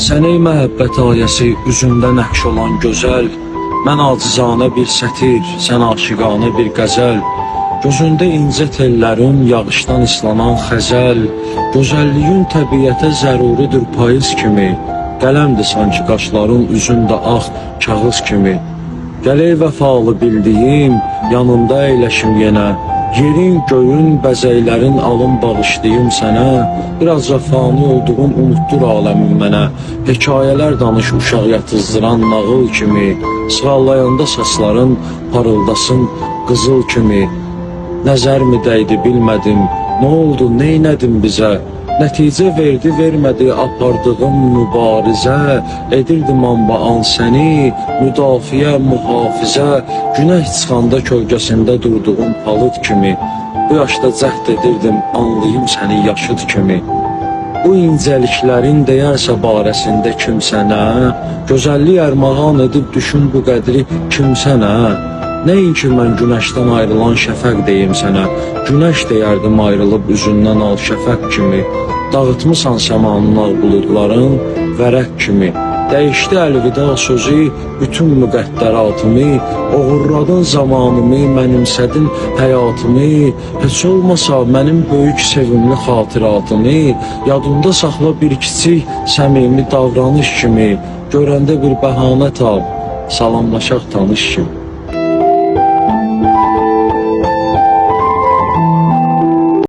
Sən ey məhəbbət ayəsi, üzündə nəqş olan gözəl, mən acizanə bir sətir, sən aşiqanə bir qəzəl. Gözündə incə tellərin, yağışdan islanan xəzəl, gözəlliyin təbiətə zəruridir payız kimi. Qələmdir sanki qaşların üzündə ağ kağız kimi. Gəl ey vəfalı bildiyim, yanında əyləşim yenə. Yerin, göyün, bəzəklərin alım bağışlayım sənə. Birazca fani olduğum unutdur aləmin mənə. Hekayələr danış uşaq yatızdıran nağıl kimi. Sığallayanda saçların parıldasın qızıl kimi. Nəzər mi dəydi bilmədim. Nə oldu, neynədin bizə? Nəticə verdi, vermədi apardığım mübarizə. Edirdim anbaan səni müdafiə, mühafizə. Günəş çıxanda kölgəsində durduğum palıd kimi. Bu yaşda cəhd edirdim anlayım səni yaşıd kimi. Bu incəliklərin deyərsə barəsində kimsənə, gözəllik ərmağan edib düşün bu qədri kimsənə. Nəinki mən günəşdən ayrılan şəfəq deyim sənə, günəş deyərdim ayrılıb üzündən al şəfəq kimi. Dağıtmısan səmanın ağ buludların vərəq kimi. Dəyişdi əlvida sözü bütün müqəddəratımı, oğurladın zamanımı, mənimsədin həyatımı. Heç olmasa mənim böyük sevimli xatiratımı yadında saxla bir kiçik səmimi davranış kimi. Görəndə bir bəhanə tap, salamlaşaq tanış kimi.